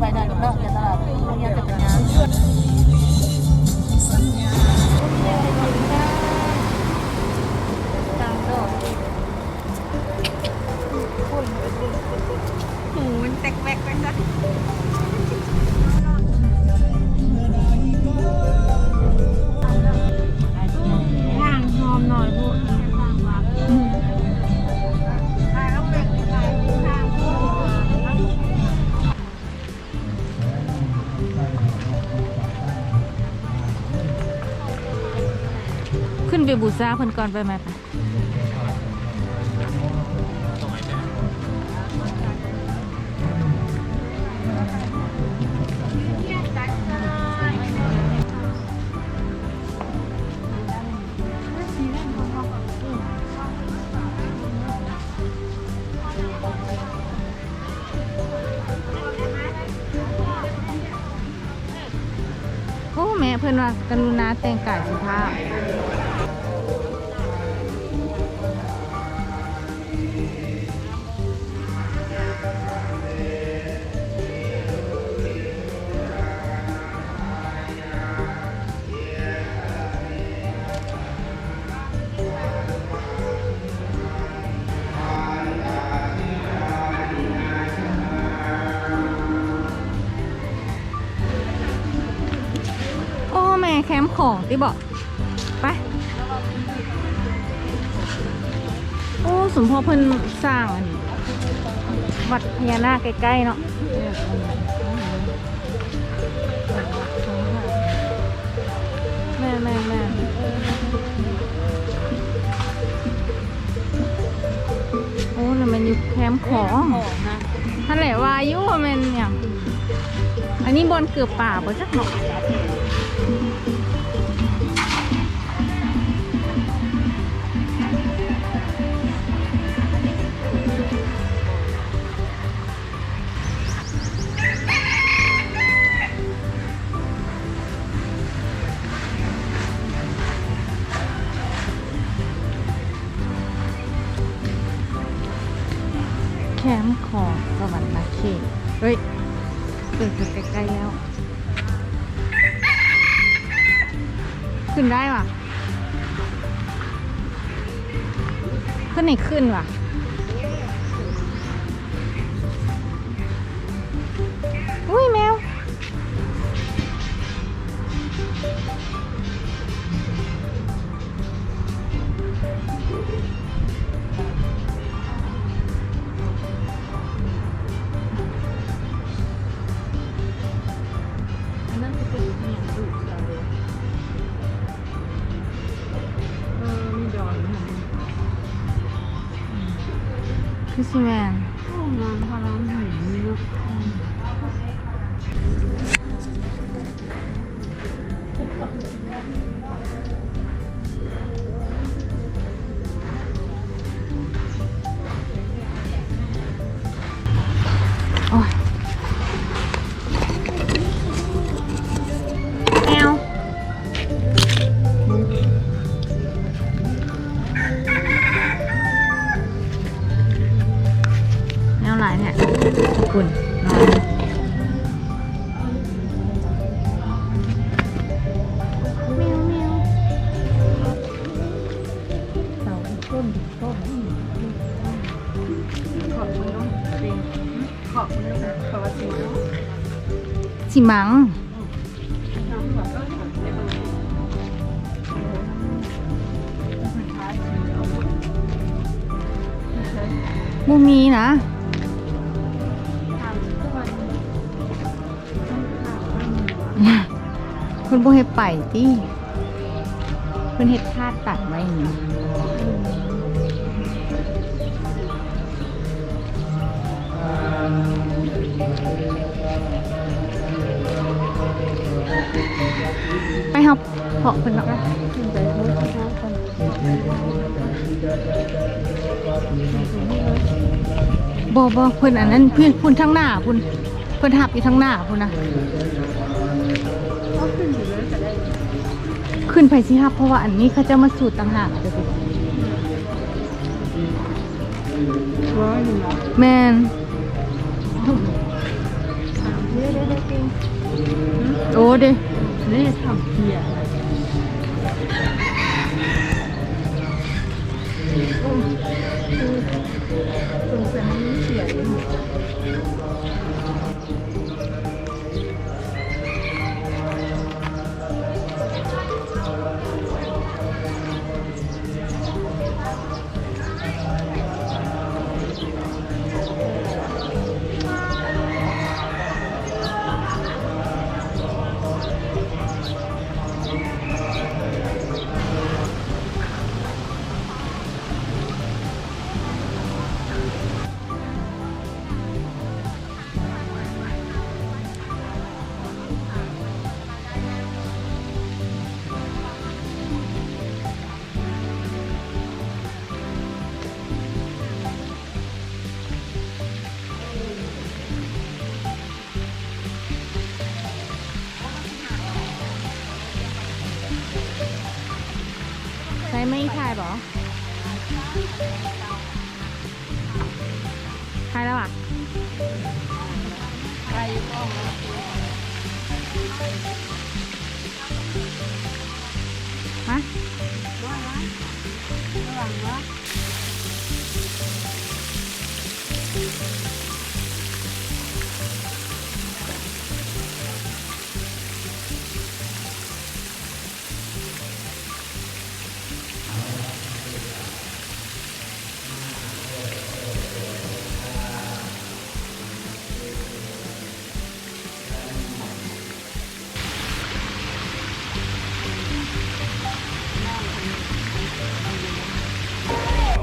ໄປໄດ້ເນາະ ຈາກຕະຫຼາດໂຮງຮຽນຈັກກະຍານ. ຫູມັນແຕກແວກໄປຊະ. ຫາງຫອມໜ້ອຍໂພດ. ຂຶ້ນໄປບູຊາເພິ່ນກ່ອນ ໄປ ໄປ ໄປ. ໂອ້ ແມ່ເພິ່ນວ່າ ກະລຸນາແຕ່ງກາຍສຸພາບ. ໂອ້ ແມ່ແຄມຂອງຕິເບາະ ໄປ. ໂອ້ ສົມພໍເພິ່ນສ້າງອັນ ວັດພະຍານາກໃກ້ໆເນາະ. ແມ່ນໆໆ. ໂອ້ ນັ້ນແມ່ນຢູ່ແຄມຂອງ. ຫັ້ນແຫຼະວ່າຢູ່ວ່າແມ່ນຫຍັງ. ອັນນີ້ບ່ອນເກືອປາບໍ່ຈັກເນາະ. ແຄມຂອງສະຫວັນນະເຂດ. ເຮີ້ຍ ເປີດໃກ້ໆແລ້ວ. ຂຶ້ນໄດ້ຫວາ? ຂຶ້ນນີ້ຂຶ້ນຫວາ? ອຸ້ຍ ແມວ. ອັນນັ້ນຄືເປັນອີ່ຫຍັງ? ເອີ ມີດອນ ຄືຊິແມ່ນ. ໂອ້ ງາມພາລານຫີນນີ້ເນາະ. ໂອ້ຍ ແອວ ແນວຫຼາຍແທ້ ຂອບຄຸນ ນອນ. ເສົາຕົ້ນ ຕົ້ນ ຂອບເບິ່ງເນາະ ເປັນ ຂອບເບິ່ງເນາະ ເຂົາວ່າຊິມັງ ຊິມັງ ບໍ່ມີນະ. ເພິ່ນບໍ່ໃຫ້ໄປຕິ ເພິ່ນເຮັດທາດຕັດໄວ້ນີ້. ໄປ ເຮົາເພາະເພິ່ນເນາະ. ບໍ່ ບໍ່ ເພິ່ນອັນນັ້ນ ພຸ້ນ ທາງໜ້າພຸ້ນ ເພິ່ນຮັບຢູ່ທາງໜ້າພຸ້ນນະ. ເອົາຂຶ້ນຢູ່ເລີຍກໍໄດ້ ຂຶ້ນໃຜຊິຮັບ ເພາະວ່າອັນນີ້ເຂົາເຈົ້າມາສູດຕ່າງຫາກ. ແມ່ນ. ໂອ້ເດ້. ໃສ່ໄມ້ຖ່າຍບໍ່? ຖ່າຍແລ້ວຫວາ? ຮະ?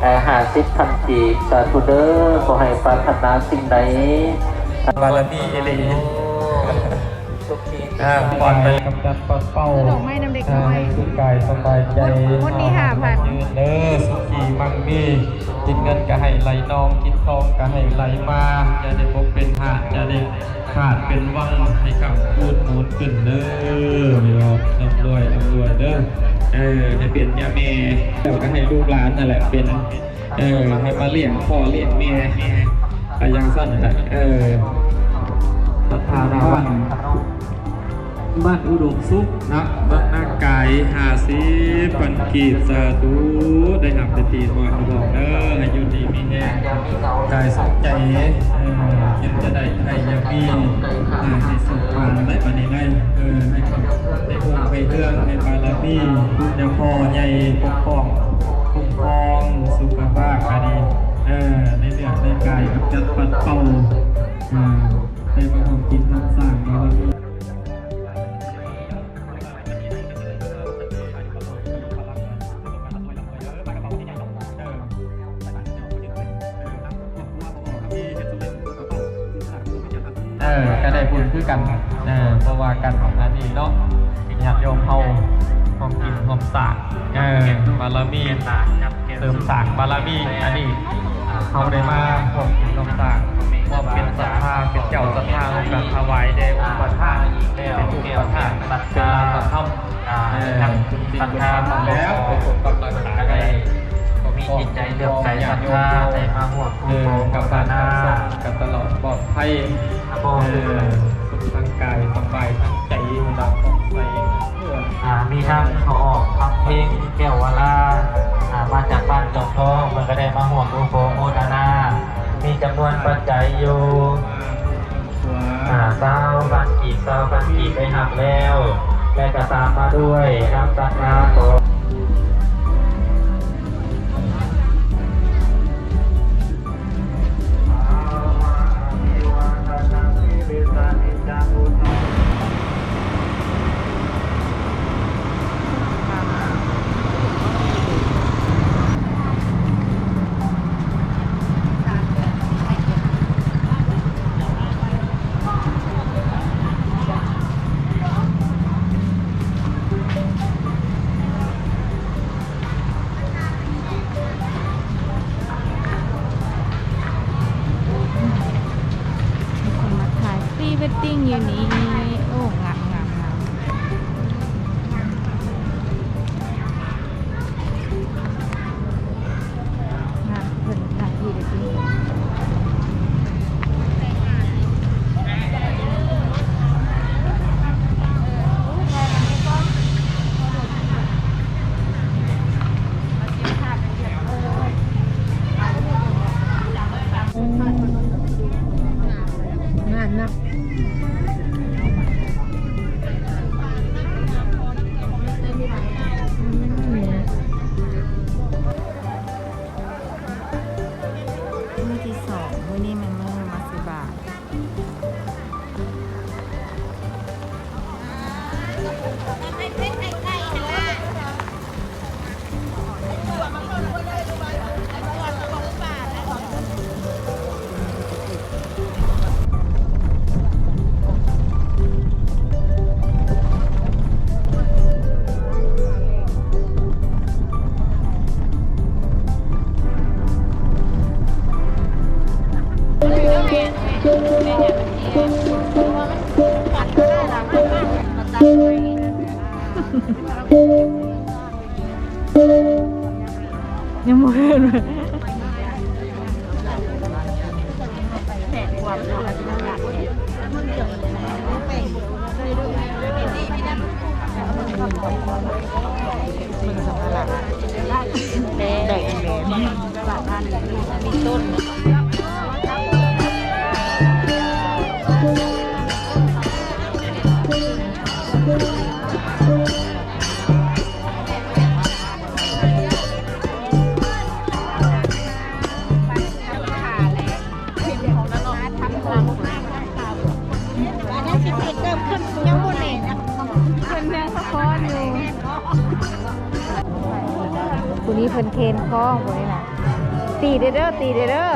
ເອີ ຫ້າສິບພັນກີບ ສາທຸເດີ ຂໍໃຫ້ປາດຖະໜາສິ່ງໃດ ບາລະມີອີ່ຫຼີ ອ່າ ປອດໄພ ກຳຈັດປັດເປົ່າ ດອກໄມ້ນຳເດັກນ້ອຍ ໃຫ້ສຸກກາຍສະບາຍໃຈ ໝົດນີ້ຫ້າພັນ ເດີ ສຸຂີມັງມີ ກິນເງິນກະໃຫ້ໄຫຼນອງ ກິນທອງກະໃຫ້ໄຫຼມາ ຢ່າໄດ້ບົກເປັນຫາດ ຢ່າໄດ້ຂາດເປັນວັງ ໃຫ້ຄ້ຳຄູນໝູນຂຶ້ນເດີ ໃຫ້ເວົ້າລ່ຳລວຍ ລ່ຳລວຍເດີ ເອີ ໃຫ້ເປັນຍາແມ່ ແລ້ວກະໃຫ້ລູກຫຼານຫັ້ນແຫຼະເປັນ ເອີ ໃຫ້ມາລ້ຽງພໍ່ລ້ຽງແມ່ ກະຈັ່ງຊັ້ນແຫຼະ ເອີ ສັດທານາວັນ ບ້ານອຸດົມສຸກເນາະ ເມືອງນາກາຍ ຫ້າສິບພັນກີບ ສາທຸ ໄດ້ຮັບໄດ້ຕີນໝອຍນະບອກເດີ ໃຫ້ຢູ່ດີມີແຮງ ກາຍສຸກໃຈ ເອີ ເຈັບຈະໄດ້ໄຂ້ຢ່າມີ ໃຫ້ສຸກປານໄດ້ປານນີ້ໄດ້ ເອີ ໃຫ້ຄຳ ໃຫ້ຮຸ່ງໃຫ້ເຮືອງ ໃຫ້ບາລະມີ ຍາພໍ່ໃຫຍ່ປົກປ້ອງ ຄຸ້ມຄອງ ສຸຂະພາບກະດີ ເອີ ໃນເລື່ອງໃນກາຍກຳຈັດປັດເປົ່າ ເອີ ໄດ້ມາຮ່ວມກິນຮ່ວມສ້າງບາລະມີ. ເອີ ກະໄດ້ບຸນຄືກັນ ເອີ ບໍ່ວ່າກັນອັນນີ້ເນາະ ຍາດໂຍມເຮົາຮ່ວມກິນຮ່ວມສ້າງ ເອີ ບາລະມີ ເສີມສ້າງບາລະມີ ອັນນີ້ເຮົາໄດ້ມາຮ່ວມບຸນຮ່ວມສ້າງ ຮ່ວມເປັນສັດທາ ເປັນເຈົ້າສັດທາ ຮ່ວມກັນຖວາຍແດ່ອົງປະທານ ເປັນອົງປະທານ ເປັນລານພະທຳ ເອີ ບຸນສິນບຸນທຳແລ້ວ ໄປສົມກັບລັກສາໄດ້ ມີຈິດໃຈເຫຼື້ອມໃສສັດທາ ໄດ້ມາຮ່ວມບຸນຮ່ວມສາສະໜາ ກັນຕະຫຼອດປອດໄພ ເອີ ສຸກທາງກາຍ ສະບາຍທາງໃຈ ເວລາຂອງໃສ ອ່າ ມີທັງພໍ່ອອກຄຳເພັງ ແກ້ວວາລາ ອ່າ ມາຈາກບ້ານຈອມທອງ ເພິ່ນກະໄດ້ມາຮ່ວມອະນຸໂມທະນາ ມີຈຳນວນປັດໄຈຢູ່ ອ່າ ຊາວພັນກີບ ຊາວພັນກີບໄດ້ຮັບແລ້ວ ແລະກະຕາມມາດ້ວຍນ້ຳສັດທາຂອງ ອ່າ ຍັງບໍ່ເຫັນ. ຜູ້ນີ້ເພິ່ນເຄນຄ້ອງຜູ້ນີ້ນະ ຕີເດີ້ ຕີເດີ້.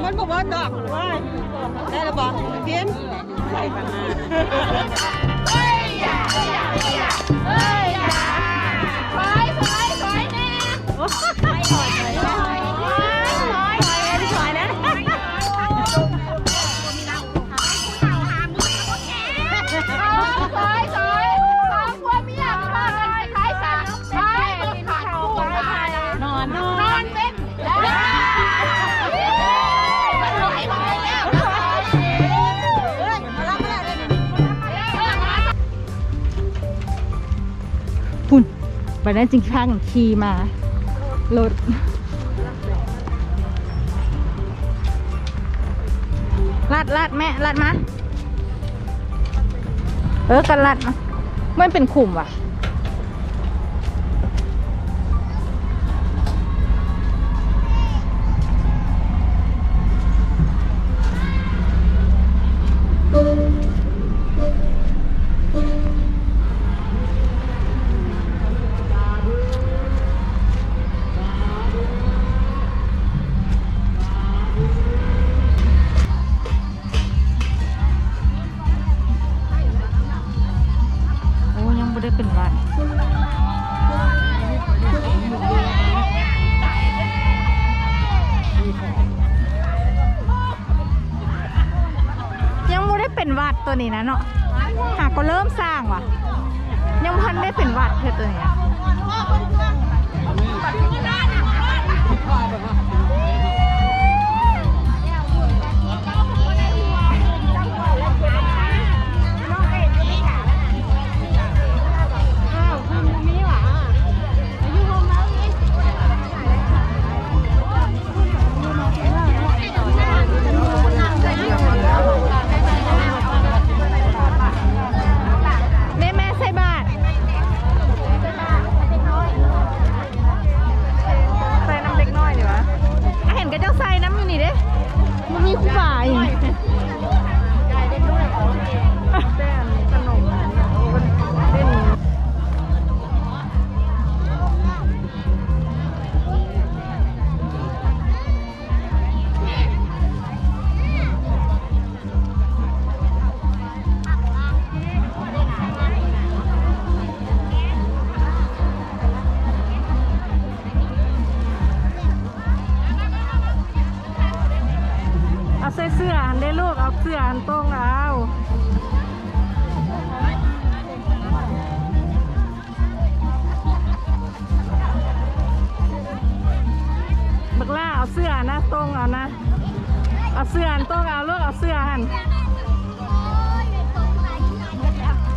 ມັນບໍ່ເບິດດອກ. ໄດ້ແລ້ວບໍ່? ກິນ. ພຸ້ນ ບາດນັ້ນຈຶ່ງພາກັນຂີ່ມາລົດ ລັດ ລັດແມ່ ລັດມາ. ເອີ ກັນລັດມາ. ມັນເປັນຂຸມຫວາ? ໂອ້ ຍັງບໍ່ໄດ້ເປັນຫວັດ. ຍັງບໍ່ໄດ້ເປັນຫວັດຕົວນີ້ນະເນາະ ຫາກໍເລີ່ມສ້າງຫວາ ຍັງບໍ່ທັນໄດ້ເປັນຫວັດເທື່ອຕົວນີ້ນະ. ແມ່ ແມ່ໃສ່ບາດ ໃສ່ນຳເດັກນ້ອຍນີ້ຫວາ? ອາ ເຫັນເຂົາເຈົ້າໃສ່ນຳຢູ່ນີ້ເດ້ ມັນມີຄູບາອີກ. ແຕ່ອັນຂະໜົມອັນນີ້ເພິ່ນເຕັ້ນ. ເອົາໃສ່ເສື້ອຫັ້ນເດ້ລູກ ເອົາເສື້ອຫັ້ນຕົງເອົາ. ບັກຫຼ້າເອົາເສື້ອນະ ຕົງເອົານະ ເອົາເສື້ອຫັ້ນຕົງເອົາລູກ ເອົາເສື້ອຫັ້ນ.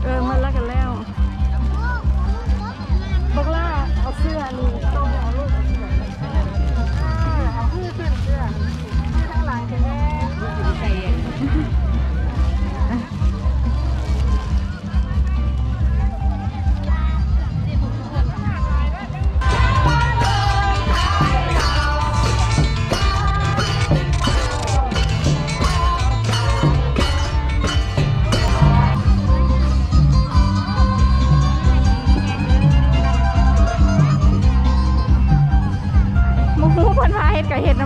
ເອີ ໝົດແລ້ວກໍແລ້ວ. ບັກຫຼ້າເອົາເສື້ອນີ້ຕົງເອົາລູກ ເອົາເສື້ອ ເອີ ເອົາຄືຂຶ້ນເສື້ອ ຄືທາງຫຼັງແຂງແຮງ. ເ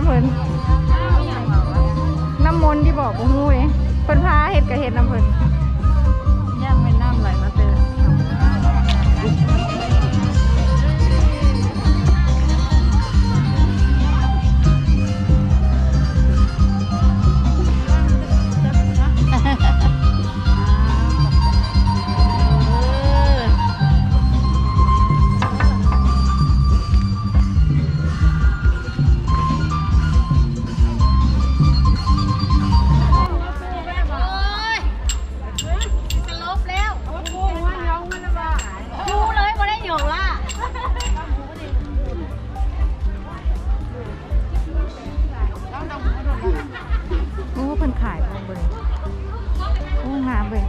ເພິ່ນ ນ້ຳມົນທີ່ບອກ ບໍ່ຮູ້ເດ້ ເພິ່ນພາເຮັດກະເຮັດນຳເພິ່ນ ຢ້ານແມ່ນນ້ຳໄຫຼມາແຕ່ ໂອ້ ເພິ່ນຂາຍ ເບິ່ງ ໂອ້ ງາມເວີຍ.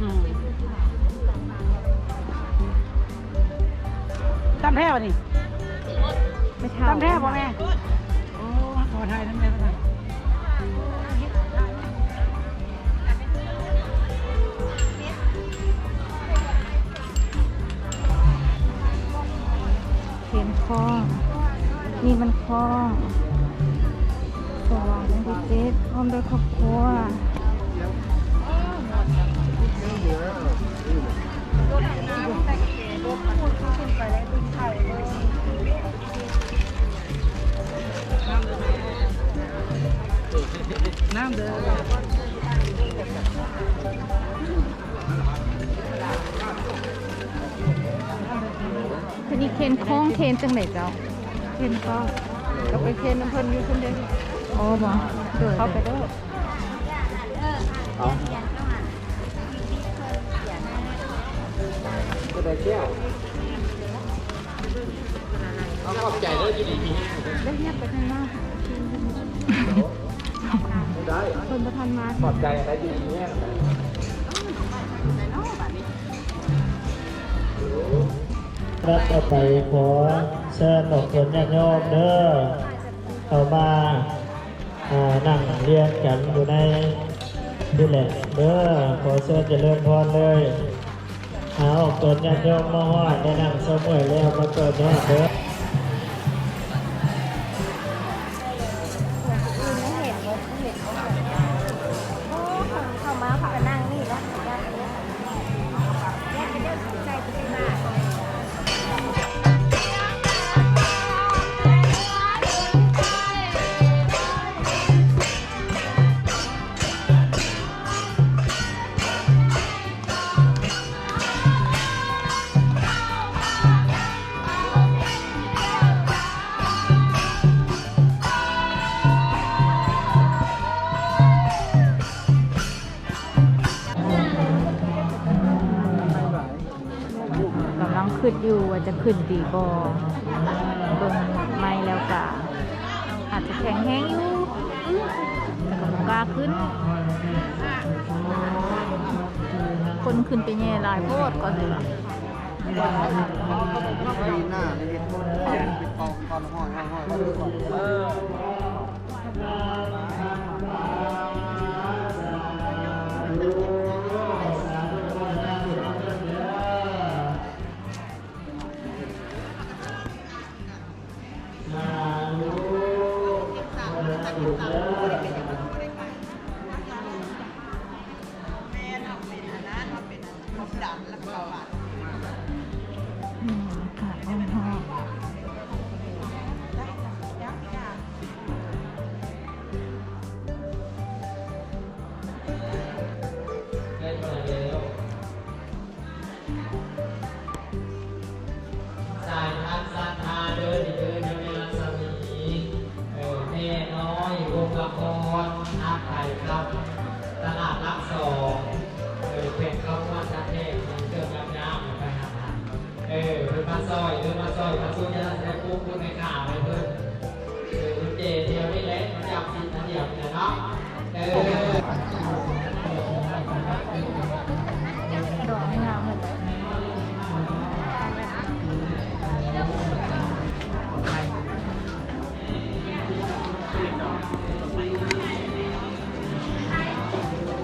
ອືມ ຕຳແທ້ບໍ່ນີ້? ຕຳແທ້ບໍ່ແມ່? ໂອ້ ຂໍຖ່າຍນຳແດ່. ເຄນຄອງ ນີ້ມັນຄອງສະຫວ່າງວັນທີເຈັດ ພ້ອມດ້ວຍຄອບຄົວ. ນ້ຳເດີ. ເພິ່ນນີ້ເຄນຄອງ ເຄນຈັ່ງໃດເຈົ້າ? ເຄນຄອງ ກໍໄປເຄນນຳເພິ່ນຢູ່ພຸ້ນເດ້. ອໍ ບໍ່ ເຂົ້າໄປເດີ. ເອົາ ກໍໄດ້ແກ້ວ. ເອົາ ຂອບໃຈເດີ ຢູ່ດີມີແຮງ. ໄດ້ຮຽບໄປທາງໜ້າ ໄດ້ ເພິ່ນບໍ່ທັນມາ. ຂອບໃຈ ໄດ້ ຢູ່ດີມີແຮງ. ລຳດັບຕໍ່ໄປ ຂໍເຊີນອອກຕົນຍາດໂຍມເດີ ເຂົ້າມາ ອ່າ ນັ່ງລຽນກັນຢູ່ໃນນີ້ແຫຼະເດີ. ຂໍເຊີນຈະເລີນພອນເລີຍ. ອາ ອອກຕົນຍາດໂຍມມາຮອດ ໄດ້ນັ່ງເຊົາເມື່ອຍແລ້ວ ມາເປີດຮອດເດີ. ກຳລັງຄິດຢູ່ວ່າຈະຂຶ້ນດີບໍ່ ເບິ່ງໄມ້ແລ້ວກະອາດຈະແຂງແຮງຢູ່ ແຕ່ກໍບໍ່ກ້າຂຶ້ນ ຄົນຂຶ້ນໄປແຍ່ຫຼາຍໂພດ ກໍຊິວ່າ. ປີໜ້າໄດ້ເຮັດ ເປັນກອງກ້ອນຮ້ອຍໆ ເອີ. ອືມ ອາກາດຮ້ອນໆ. ສາຍທານສັດທາເດີ ເດີນຳແມ່ລັດສະໝີ ເອີ ແມ່ນ້ອຍວົງຄະພອນ ຮັກໃຜກັບຕະຫຼາດຫຼັກສອງ ເອີ ແຂວງຄຳມ່ວນ ທ່າແຂກ ເຄື່ອງງາມໆ ໄປຫາທ່ານ ເອີ ເພິ່ນມາຊ່ອຍ ເພິ່ນມາຊ່ອຍ ມາຊ່ວຍຈະໄດ້ປຸກຄຸນໃຫ້ຂ້າໄວ້ເພິ່ນ ເອີ ເພິ່ນເຈດຽວນີ້ແຫຼະ ມັນຈັບສິນອັນດຽວນີ້ແຫຼະເນາະ ເອີ ດອກງາມເລີຍ. ເ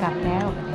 ກັບແລ້ວ.